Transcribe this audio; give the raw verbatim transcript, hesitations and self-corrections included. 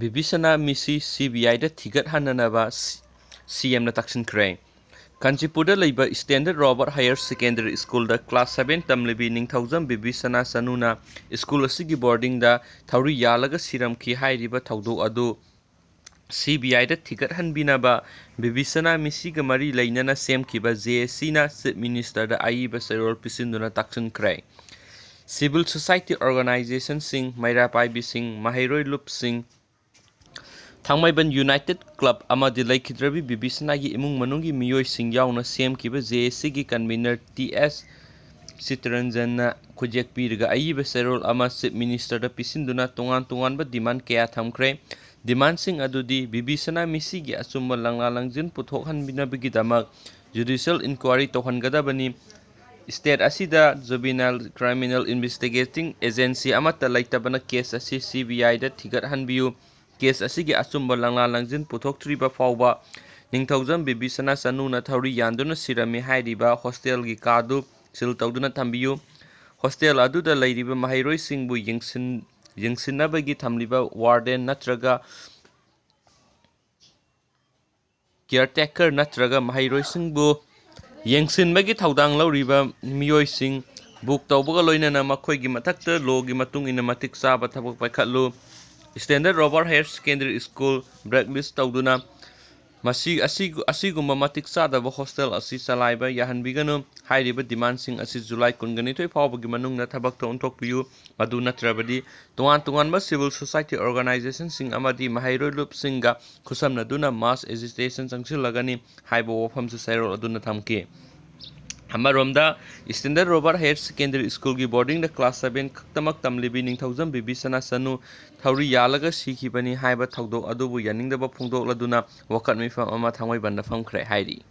ꯕꯤꯕꯤꯁꯅꯥ ꯃꯤꯁꯤ C B ꯑꯥꯏꯗ ꯊꯤꯒꯠꯍꯟꯅꯅꯕ ꯁꯤ ꯑꯦꯝꯅ ꯇꯛꯁꯤꯟꯈ꯭ꯔꯦ꯫ ꯀꯥꯟꯆꯤꯄꯨꯔꯗ ꯂꯩꯕ ꯁ꯭ꯇꯦꯟꯗꯔꯠ ꯔꯣꯕꯔꯠ ꯍꯥꯌꯔ ꯁꯦꯀꯦꯟꯗꯔꯤ ꯁ꯭ꯀꯨꯜꯗ ꯀ꯭ꯂꯥꯁ ꯁꯚꯦꯟ ꯇꯝꯂꯤꯕꯤ ꯅꯤꯡꯊꯧꯖꯝ ꯕꯤꯕꯤꯁꯅꯥ ꯆꯅꯨꯅ ꯁ꯭ꯀꯨꯜ ꯑꯁꯤꯒꯤ ꯕꯣꯔꯗꯤꯡꯗ ꯊꯧꯔꯤ ꯌꯥꯜꯂꯒ ꯁꯤꯔꯝꯈꯤ ꯍꯥꯏꯔꯤꯕ ꯊꯧꯗꯣꯛ ꯑꯗꯨ ꯁꯤ ꯕꯤ ꯑꯥꯏꯗ ꯊꯤꯒꯠꯍꯟꯕꯤꯅꯕ ꯕꯤꯕꯤꯁꯅꯥ ꯃꯤꯁꯤꯒ ꯃꯔꯤ ꯂꯩꯅꯅ ꯁꯦꯝꯈꯤꯕ ꯖꯦ ꯑꯦ ꯁꯤꯅ ꯆꯤꯐ ꯃꯤꯅꯤꯁꯇꯔꯗ ꯑꯏꯕ ꯆꯦꯔꯣꯜ ꯄꯤꯁꯤꯟꯗꯨꯅ ꯇꯥꯛꯁꯤꯟꯈ꯭ꯔꯦ꯫ ꯁꯤꯚꯤꯜ ꯁꯣꯁꯥꯏꯇꯤ ꯑꯣꯔꯒꯅꯥꯏꯖꯦꯁꯟꯁꯤꯡ, ꯃꯩꯔꯥ ꯄꯥꯏꯕꯤꯁꯤꯡ, ꯃꯍꯩꯔꯣꯏ ꯂꯨꯞꯁꯤꯡ, ꯊꯥꯡꯃꯩꯕꯟ ꯌꯨꯅꯥꯏꯇꯦꯠ ꯀ꯭ꯂꯕ ꯑꯃꯗꯤ ꯂꯩꯈꯤꯗ꯭ꯔꯕꯤ ꯕꯤꯕꯤꯁꯅꯥꯒꯤ ꯏꯃꯨꯡ ꯃꯅꯨꯡꯒꯤ ꯃꯤꯑꯣꯏꯁꯤꯡ ꯌꯥꯎꯅ ꯁꯦꯝꯈꯤꯕ ꯖꯦ ꯑꯦ ꯁꯤꯒꯤ ꯀꯟꯚꯤꯅꯔ ꯇꯤ ꯑꯦꯁ ꯆꯤꯇꯔꯟꯖꯟꯅ ꯈꯨꯠꯌꯦꯛ ꯄꯤꯔꯒ ꯑꯏꯕ ꯆꯦꯔꯣꯜ ꯑꯃ ꯆꯤꯐ ꯃꯤꯅꯤꯁꯇꯔꯗ ꯄꯤꯁꯤꯟꯗꯨꯅ ꯇꯣꯉꯥꯟ ꯇꯣꯉꯥꯟꯕ ꯗꯤꯃꯥꯟ ꯀꯌꯥ ꯊꯝꯈ꯭ꯔꯦ꯫ ꯗꯤꯃꯥꯟꯁꯤꯡ ꯑꯗꯨꯗꯤ ꯕꯤꯕꯤꯁꯅꯥ ꯃꯤꯁꯤꯒꯤ ꯑꯆꯨꯝꯕ ꯂꯪꯂꯥ ꯂꯪꯖꯤꯟ ꯄꯨꯊꯣꯛꯍꯟꯕꯤꯅꯕꯒꯤꯗꯃꯛ ꯖꯨꯗꯤꯁꯤꯌꯦꯜ ꯏꯟꯀ꯭ꯋꯥꯏꯔꯤ ꯇꯧꯍꯟꯒꯗꯕꯅꯤ꯫ ꯁ꯭ꯇꯦꯠ ꯑꯁꯤꯗ ꯖꯨꯕꯤꯅꯥꯏꯜ ꯀ꯭ꯔꯤꯃꯤꯅꯦꯜ ꯏꯟꯚꯦꯁꯇꯤꯒꯦꯇꯤꯡ ꯑꯦꯖꯦꯟꯁꯤ ꯑꯃꯠꯇ ꯂꯩꯇꯕꯅ ꯀꯦꯁ ꯑꯁꯤ ꯁꯤ ꯕꯤ ꯑꯥꯏꯗ ꯊꯤꯒꯠꯍꯟꯕꯤꯌꯨ꯫ ꯀꯦꯁ ꯑꯁꯤꯒꯤ ꯑꯆꯨꯝꯕ ꯂꯪꯂꯥ ꯂꯪꯖꯤꯟ ꯄꯨꯊꯣꯛꯇ꯭ꯔꯤꯕ ꯐꯥꯎꯕ ꯅꯤꯡꯊꯧꯖꯝ ꯕꯤꯕꯤꯁꯅꯥ ꯆꯅꯨꯅ ꯊꯧꯔꯤ ꯌꯥꯟꯗꯨꯅ ꯁꯤꯔꯝꯃꯤ ꯍꯥꯏꯔꯤꯕ ꯍꯣꯁꯇꯦꯜꯒꯤ ꯀꯥꯗꯨ ꯁꯤꯜ ꯇꯧꯗꯨꯅ ꯊꯝꯕꯤꯌꯨ꯫ ꯍꯣꯁꯇꯦꯜ ꯑꯗꯨꯗ ꯂꯩꯔꯤꯕ ꯃꯍꯩꯔꯣꯏꯁꯤꯡꯕꯨ ꯌꯦꯡꯁꯤꯟ-, ꯌꯦꯡꯁꯤꯟꯅꯕꯒꯤ ꯊꯝꯂꯤꯕ ꯋꯥꯔꯗꯦꯟ ꯅꯠꯇ꯭ꯔꯒ ꯀꯤꯌꯔꯇꯦꯀꯔ ꯅꯠꯇ꯭ꯔꯒ ꯃꯍꯩꯔꯣꯏꯁꯤꯡꯕꯨ ꯌꯦꯡꯁꯤꯟꯕꯒꯤ ꯊꯧꯗꯥꯡ ꯂꯧꯔꯤꯕ ꯃꯤꯑꯣꯏꯁꯤꯡ ꯕꯨꯛ ꯇꯧꯕꯒ ꯂꯣꯏꯅꯅ ꯃꯈꯣꯏꯒꯤ ꯃꯊꯛꯇ ꯂꯣꯒꯤ ꯃꯇꯨꯡ ꯏꯟꯅ ꯃꯇꯤꯛ ꯆꯥꯕ ꯊꯕꯛ ꯄꯥꯏꯈꯠꯂꯨ꯫ Standard Robert higher secondary school blacklist ꯇꯧꯗꯨꯅ ꯃꯁꯤ, ꯑꯁꯤ, ꯑꯁꯤꯒꯨꯝꯕ ꯃꯇꯤꯛ ꯆꯥꯗꯕ ꯍꯣꯁꯇꯦꯜ ꯑꯁꯤ ꯆꯂꯥꯏꯕ ꯌꯥꯍꯟꯕꯤꯒꯅꯨ꯫ ꯍꯥꯏꯔꯤꯕ ꯗꯤꯃꯥꯟꯁꯤꯡ ꯑꯁꯤ ꯖꯨꯂꯥꯏ ꯀꯨꯟꯒ ꯅꯤꯊꯣꯏ ꯐꯥꯎꯕꯒꯤ ꯃꯅꯨꯡꯗ ꯊꯕꯛꯇ ꯑꯣꯟꯊꯣꯛꯄꯤꯌꯨ꯫ ꯃꯗꯨ ꯅꯠꯇ꯭ꯔꯕꯗꯤ ꯇꯣꯉꯥꯟ ꯇꯣꯉꯥꯟꯕ ꯁꯤꯚꯤꯜ ꯁꯣꯁꯥꯏꯇꯤ ꯑꯣꯔꯒꯅꯥꯏꯖꯦꯁꯟꯁꯤꯡ ꯑꯃꯗꯤ ꯃꯍꯩꯔꯣꯏ ꯂꯨꯞꯁꯤꯡꯒ ꯈꯨꯠꯁꯝꯅꯗꯨꯅ ꯃꯥꯁ ꯑꯦꯖꯤꯇꯦꯁꯟ ꯆꯪꯁꯤꯜꯂꯒꯅꯤ ꯍꯥꯏꯕ ꯋꯥꯐꯝꯁꯨ ꯆꯦꯔꯣꯜ ꯑꯗꯨꯅ ꯊꯝꯈꯤ꯫ ꯑꯃꯔꯣꯝꯗ, ꯁ꯭ꯇꯦꯟꯗꯔꯠ ꯔꯣꯕꯔꯠ ꯍꯥꯌꯔ ꯁꯦꯀꯦꯟꯗꯔꯤ ꯁ꯭ꯀꯨꯜꯒꯤ ꯕꯣꯔꯗꯤꯡꯗ ꯀ꯭ꯂꯥꯁ ꯁꯚꯦꯟ ꯈꯛꯇꯃꯛ ꯇꯝꯂꯤꯕꯤ ꯅꯤꯡꯊꯧꯖꯝ ꯕꯤꯕꯤꯁꯅꯥ ꯆꯅꯨ ꯊꯧꯔꯤ ꯌꯥꯜꯂꯒ ꯁꯤꯈꯤꯕꯅꯤ ꯍꯥꯏꯕ ꯊꯧꯗꯣꯛ ꯑꯗꯨꯕꯨ ꯌꯥꯅꯤꯡꯗꯕ ꯐꯣꯡꯗꯣꯛꯂꯗꯨꯅ ꯋꯥꯀꯠ ꯃꯤꯐꯝ ꯑꯃ ꯊꯥꯡꯃꯩꯕꯟꯗ ꯐꯝꯈ꯭ꯔꯦ ꯍꯥꯏꯔꯤ꯫